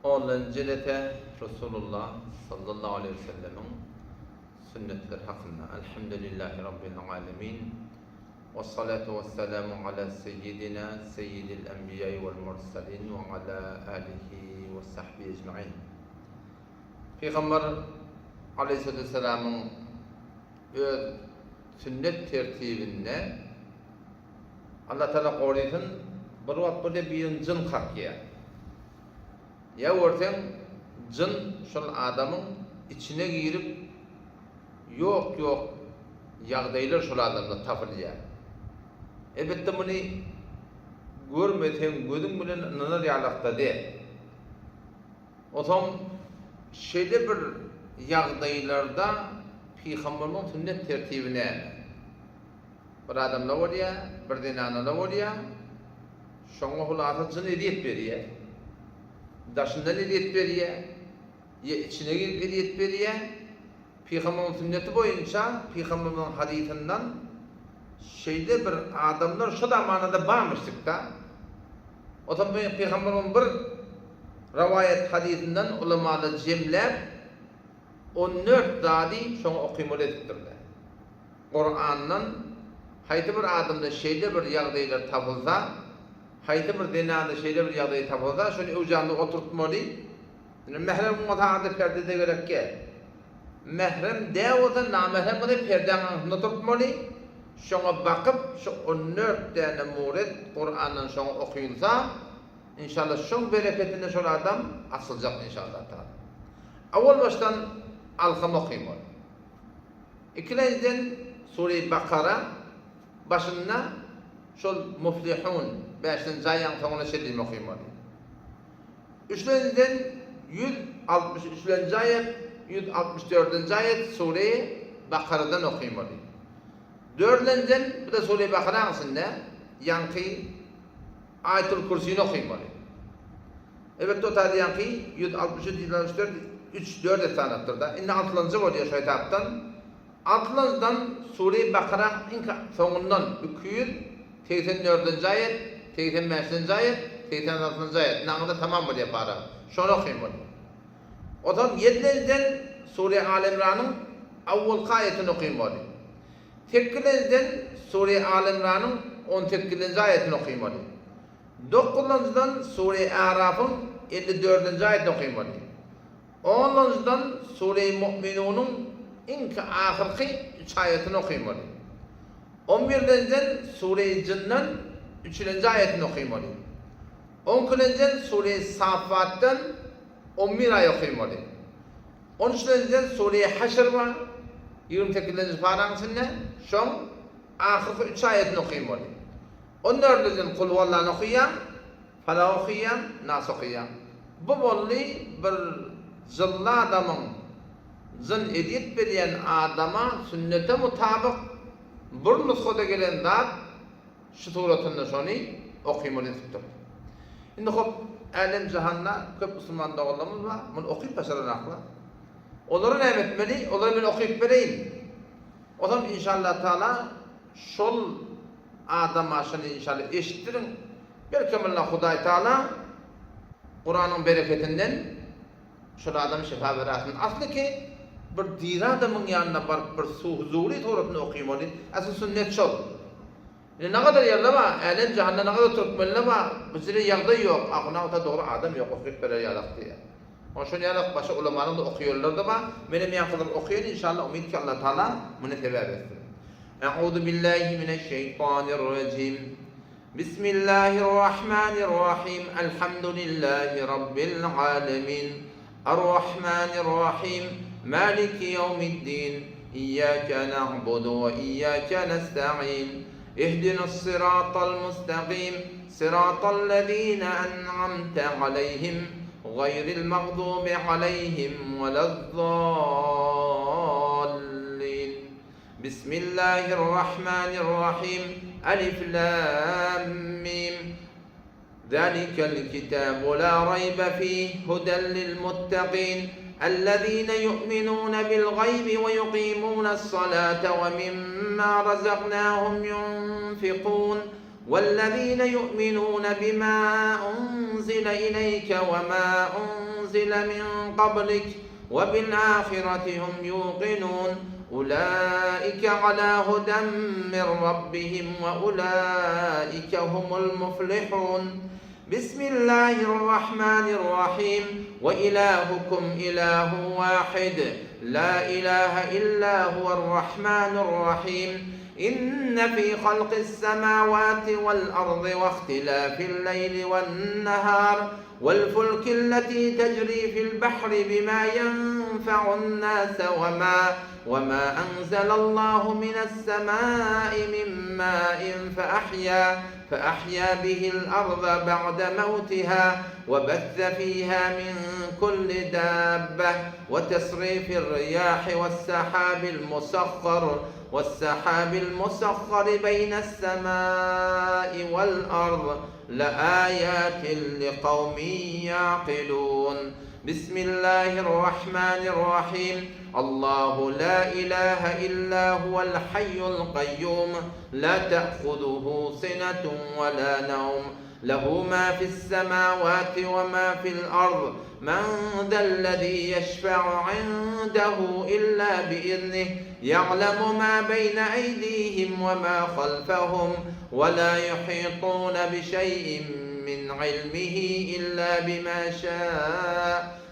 Onlanjy lete Resulullah sallallahu aleýhi we sellemiň sünnetleri hakynda. Elhamdülillahi Rabbil alemin. Wessalatu wessalamu ala seýýidina seýýidil enbiýai wal mursalin we ala alihi we sahbihi ecmain. Pygamber aleýhissalatu wessalamyň öz sünnet tertibinde Allah Taala gorysyn bir wagt bir de birini jyn kakýar. Ýa görseň jyn şol adamyň içine girip ýok ýok ýagdaýlar şol adamda tapylýar. Elbetde muny görmeseň gözüň bilen ynanar ýalakda däl. Onsoň şeýle bir ýagdaýlarda pygamberimiň sünnet tertibi näme? Bir adamda bolýar, bir zenanada bolýar. Şoňa hulasa jyn ezýet berýär. Daşyndan ezýet berýär, ýa içine girip ezýet berýär. Pygamberimiň sünneti boýunça, pygamberimiziň hadysyndan şeýle bir adamlar şo zamanada barmyşdykda. Onsoň pygamberimiziň bir rowaýat hadysyndan ulamalar jemläp 14 zady şoňa okymaly edipdirler. Kurandan haýsy bir adamda şeýle bir ýagdaýlar tapylsa, haýsy bir zenanda şeýle bir ýagdaý tapylsa, şony öwjanda oturtmaly. Indi mährem bolmasa arada perde-de gerek däl. Mährem däl bolsa, namährem bolsa perdäň aňyrsynda oturtmaly. Şoňa bakyp, şu 14 däne muret Kurandan şoňa okylsa, inşallah şoň bereketinde şol adam açyljak inşallah taala. Owal başdan Alham okymaly. Ikilenjiden Sure-i Bakara başynda şol Muflihun bäşinji aýaň soňuna çenli okymaly. Üçlenjiden 163-lenji aýat, 164-nji aýat Sure-i Bakaradan okymaly. Dördlenjiden bu-da Sure-i Bakaraň içinde ýaňky Aýatul Kürsini okymaly. Elbetde o taýda ýaňky 163, 164, üç, dört et sanapdyr-da. Indi altylanjy bolýar şu etapdan. Altylanjydan Sure-i Bakaraň iň soňundan 284-nji aýat, 85-nji aýat, 86-njy aýat. Indi aňyrda tamam bolýar para. Şony okymaly. Onsoň ýedilenjiden Sure-i Aly Imranyň awwalky aýatyny okymaly. Sekizinjiden Sure Aly Imranyň on sekizinji aýatyny okymaly. Dokuzynjydan Sure Ärafyň 54-nji aýatyny okymaly. Onunjydan Sure Mu'minunyň iňki ahyrky üç aýatyny okymaly. On birlenjiden Sure Jyndan üçülenji aýatyny okymaly. On ikilenjiden Sure Saffatdan on bir aýat okymaly. On üçlenjiden Sure-i Haşr bar, 28-lenji paraň içinde, şoň ahyrky üç aýatyny okymaly. On dördünjiden Kulhuallany okaýaň, Falak okaýaň, Nas okaýaň. Bu boldy bir jylly adamyň, jyn ezýet berýän adama sünnete mutabyk bir nusgada gelen zat, Şu suratynda şony okymaly edipdir. Indi hop, älem-jahanda köp musulman doganlarymyz bar, muny okyp başaranaklar. Olara näme etmeli? Olara men okyp bereýin. Ozam inşallah taala şol adama şony inşallah eşitdiriň. Belkem Allah Hudaý taala Kuranyň bereketinden şol adama şypa berersin. Asly ki bir diri adamyň ýanyna baryp bir Zuhri suratyny okymaly. Asly sünnet şol. Indi nagadar ýerler bar, älem jahanda nagadar türkmenler bar, bu jire ýagdaý ýok, ahun-agta dogry adam ýok okyp berer ýalak diýýär. Oň şon ýalak başga ulamanyň-da okaýanlary-da bar, menem ýaňkylar okaýan inşallah umyt ki Allah Taala muny sebäp etsin. Euzu billahi mineşşeýtanirrejim. Bismillahirrahmanirrahim Elhamdülillahi Rabbil alemin. Arrahmanirrahim Maliki ýewmiddin Iyyake na'budu we iyyake nesta'in Ihdinas syratal mustaqim Syratal lezine en'amte aleyhim Gaýril magdubi aleyhim welezzallin Bismillahirrahmanirrahim Alif Lam Mim Zalikel kitabu la raybe fih huden lil muttaqin Ellezine yu'minune bil gaybi ve yuqimunes salate ve mimma razaknahum yunfikun. Wellezine yu'minune bima unzile ileyke we ma unzile min qablik we bil ahireti hum yuqinun ulaike ala huden min rabbihim we ulaike humul muflihun Bismillahirrahmanirrahim we ilahukum ilahun wahid la ilahe illa huwerrahmanurrahim Inne fi halqis-semawati wal-ardy wahtilafil-leýli wan-nahar wal-fulkilleti tejri fil-bahri bima ýenfa'un-nase wema wema anzalallahu minas-semai min ma'in fe-ahýa fe-ahýa bihil-arda ba'de mewtiha we bethe fiha min kulli dabbeh we tesrifir-riýahi was-sahabil-musahhar Was-sahabil musakhkhari beýnes-semai wal-ard la-aýatin liqawmin ýa'kilun. Bismillahir-rahmanir-rahim. Allahu la ilaha illa huwal haýýul gaýýum. La ta'khuzuhu sinatun wa la nawm. Lehu ma fis-semawati we ma fil-ard, men zellezî yeşfe'u indehu illa biiznih, ya'lemu ma beýne eýdîhim we ma halfehum, we la yuhîtûne bişeý'in min ilmihi illa bima şâ,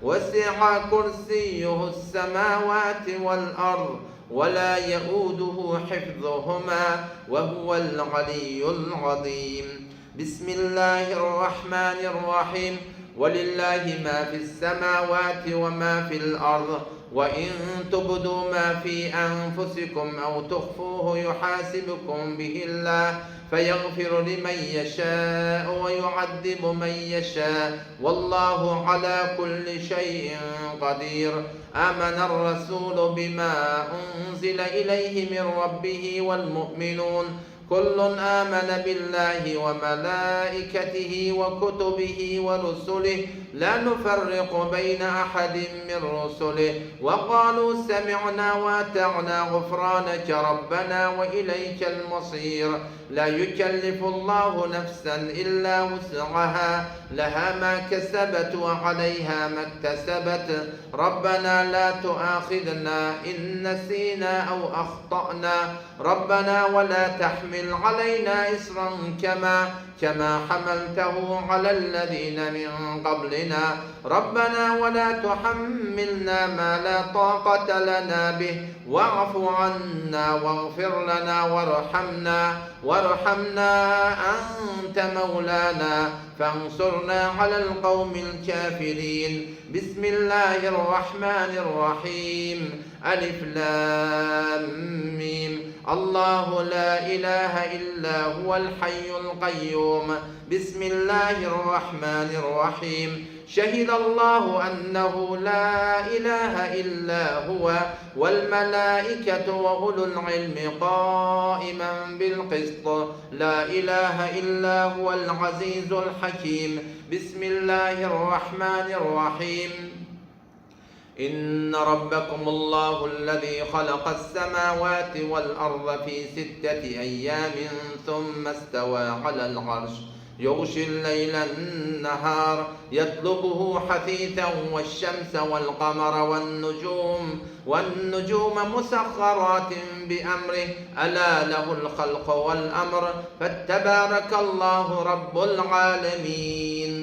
wesi'a kursiyyuhu's-semâwâti wal-ard, we la ye'ûduhu hifzuhumâ, we huwel aliyyul azîm. Bismillahirrahmanirrahim Welillahi ma fis-semawati we ma fil-ard we in tubdu ma fi anfusikum aw tuhfuhu yuhasibkum bihillah feýagfiru limen ýeşâ'u we yu'azzibu men ýeşâ wallahu ala kulli şeý'in kadir Amener-rasulu bima unzile ileýhi min rabbihi wal-mu'minun Kullun amene billahi we melaiketihi we kutubihi we rusulih la nuferriku beýne ahadin min rusulih we galu semi'na we ata'na gufraneke rabbena we ileýkel masir la ýükellifullahu nefsen illa wus'aha leha ma kesebet we aleýha mektesebet rabbena la tuahidna in nesina ew ahta'na Rabbena we la tahmil aleýna isran kema kema hamaltehu alellezine min qablina Rabbena we la tuhammilna ma la taqate lena bih wa'fu anna wagfir lena werhamna werhamna ente mewlana fensurna alel kawmil kafirin Bismillahirrahmanirrahim Alif Lam Mim Allahu la ilahe illa huwel hayyul gaýýum Bismillahirrahmanirrahim Şehidallahu ennehu la ilahe illa huwe wel melaiketu we ulul ilmi gaimen bil qist La ilahe illa huwel azizul hakim Bismillahirrahmanirrahim Inne rabbekumullahu ellezî halakas-semâvâti vel-arda fî sitteti eyyâmin summe istevâ alel-arş Ýugşil-leýlen-nehâr ýetlubuhu hasîsen weş-şemse wel-kamara wen-nujûm wen-nujûme musahharâtin bi-emrih elâ lehul-halku wel-emr fetebârekallahu rabbul-âlemîn.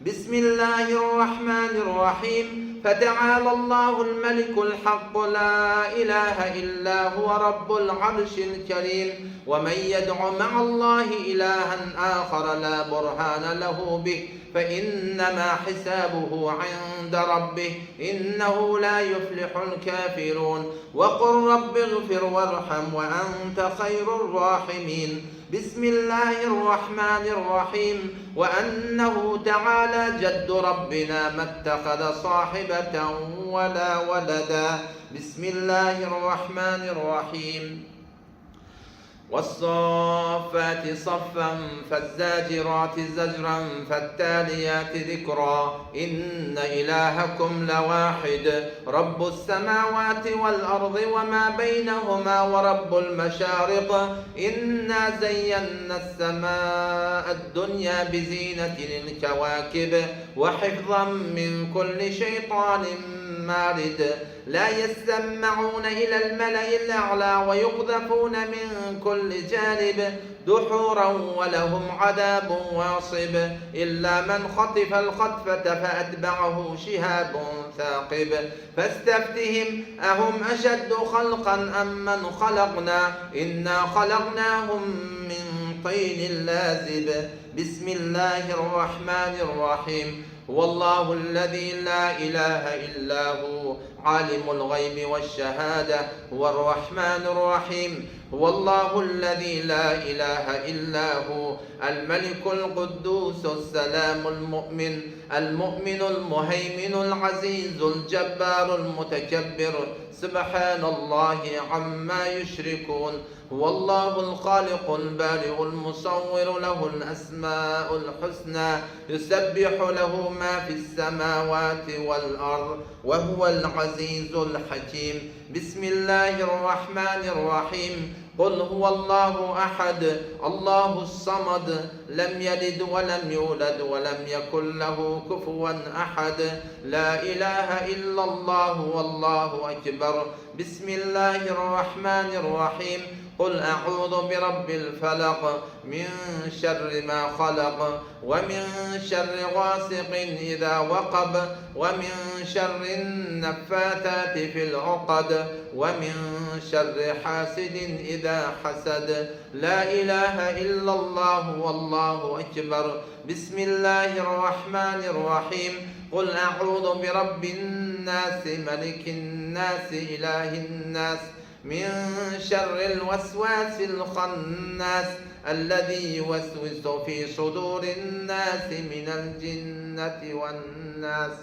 Bismillahirrahmanirrahim Fetealallahul melikul hakku la ilahe illa huve rabbul arşil kerim ve men yed'u ma'allahi ilahen ahara la burhane lehu bih fe innema hisabuhu inde rabbih innehu la yuflihul kafirun ve kul rabbiğfir verham ve ente hayrur rahimin Bismillahirrahmanirrahim Ve ennehu teala ceddu rabbina mettehaze sahibeten ve la veleda Bismillahirrahmanirrahim. Was-saffati saffan fez-zajirati zajran fet-taliyati zikra inne ilahakum lewahid rabbus-semawati wal-ardy we ma beýnehuma we rabbul-meşaryk inna zeýýennas-sema'ad-dunýa bizinetinil-kewakib we hifzan min kulli şeýtanin marid La ýessemme'une ilel mele'il a'la we ýukzefune min kulli janib duhuran we lehum azabun wasib illa men hatifel hatfete fe etba'ahu şihabun thaqib festeftihim ehum eşeddu halkan em men halakna inna halaknahum min tinin lazib Bismillahirrahmanirrahim Huwallahüllezî lâ ilâhe illâ hu, âlimul gaybi veş-şehâde, huwerrahmânurrahîm. Huwallahüllezî lâ ilâhe illâ hu, el-melikul kuddûsus-selâmul mu'min, el-mu'minul muheyminul azîzul cebbârul mutekebbir. Sübhânallâhi ammâ yüşrikûn. Huwallahul halikul bari'ul musawwiru lehul esmaul husna yusebbihu lehu ma fis semawati vel ard ve huvel azizul hakim Bismillahirrahmanirrahim Kul huwallahu ahad Allahus samad lem yelid ve lem yulad ve lem yekun lehu kufuven ahad La ilahe illallahu vellahu ekber Bismillahirrahmanirrahim. Kul a'udhu bi rabbil felak min şerri ma halak ve min şerri gasikin iza vakab ve min şerrin neffatati fil ukad ve min şerri hasidin iza hasad. La ilahe illallah vallahu ekber. Bismillahirrahmanirrahim. Kul a'udhu bi rabbin nasi melikin nasi ilahin nas min şerril vesvasil hannas ellezî yuvesvisu fî sudurin nasi minel cinneti ven nas.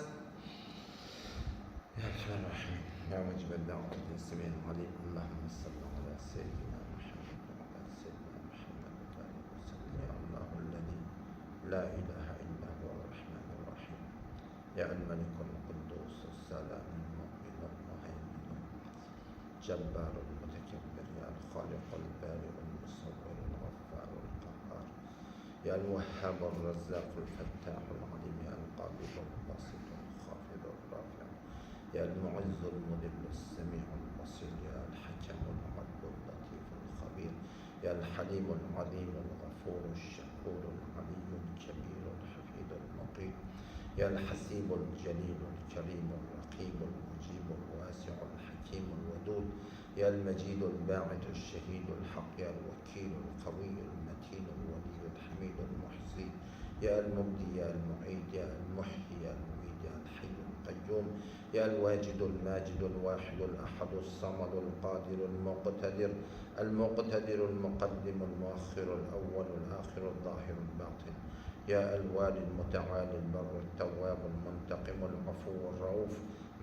Ya Erhamer Rahimin, Ya Mucibed Da'veti Semi'l Alim, Allahümme salli ala Seyyidina Muhammed ve ala Seyyidina Muhammed ve barik ve sellem. Ya Allahüllezî la ilahe illa huve'r-Rahmanir-Rahim. Ya El-Melikul Kuddusus Selamul Mu'minul Muheyminul Jebbarul Mutekebbir Ya El-Halikul Bari'ul Musawwirul Gaffarul Kahhar Ya El-Wehhabur Rezzakul Fettahul Alim Ya El-Kabidul Basitul Hafidur Rafi' Ya El-Muizzul Mudillus Semi'ul Basir Ya El-Hakemul Adlul Latiful Habir Ya El-Halimul Azimul Gafurul Şekurul Aliyyul Kebirul Hafidul Mukit Ya El-Hasibul Celilul Kerimul Rakibul Mucibul Wasi'ul Hakimul Wedud Ya El-Mecidul Ba'itul Şehidul Hak Ya El-Vekilul Kawiyyul Metinul Veliyyul Hamidul Muhsi Ya El-Mubdi Ya El-Mu'id Ya El-Muhyi Ya El-Mumit Ya El-Hayyul Kayyum Ya El-Vacidul Macidul Vahidul Ahadus Samadul Kadirul Muktedir El-Muktedirul Mukaddimul Muahhirul Evvelul Ahirul Zahirul Batin Ya El-Valil Mutealil Berrut Tevvabul Muntakimul Afuvur Rauf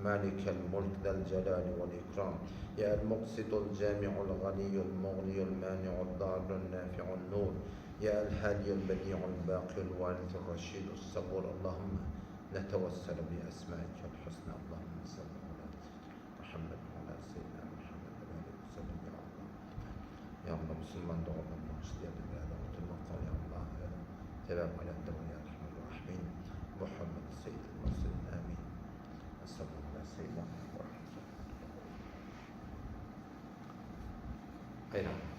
Malikel Mulk Zel Celali vel İkram Ya El-Muksitul Cami'ul Ganiyyul Mughniyul Mani'ud Darrun Nafi'un Nur Ya El-Hadiyul Bedi'ul Bakil Varithur Reşidus Sabur Allahümme netevesselu bi esmaikel husna Allahümme salli ala Muhammed ve ala seyyidina Muhammed ve aleyhi ve sellem Ya Allah. Ya Allah musulman doganlarymyň bagşylaýardy birader oturmaklar Ya Allah özüň sebäp aýlandyr Ya Erhamer Rahimin bi hurmeti seyyidil murselin Amin. Sallallahu ala seyyidina Muhammed. Aýran.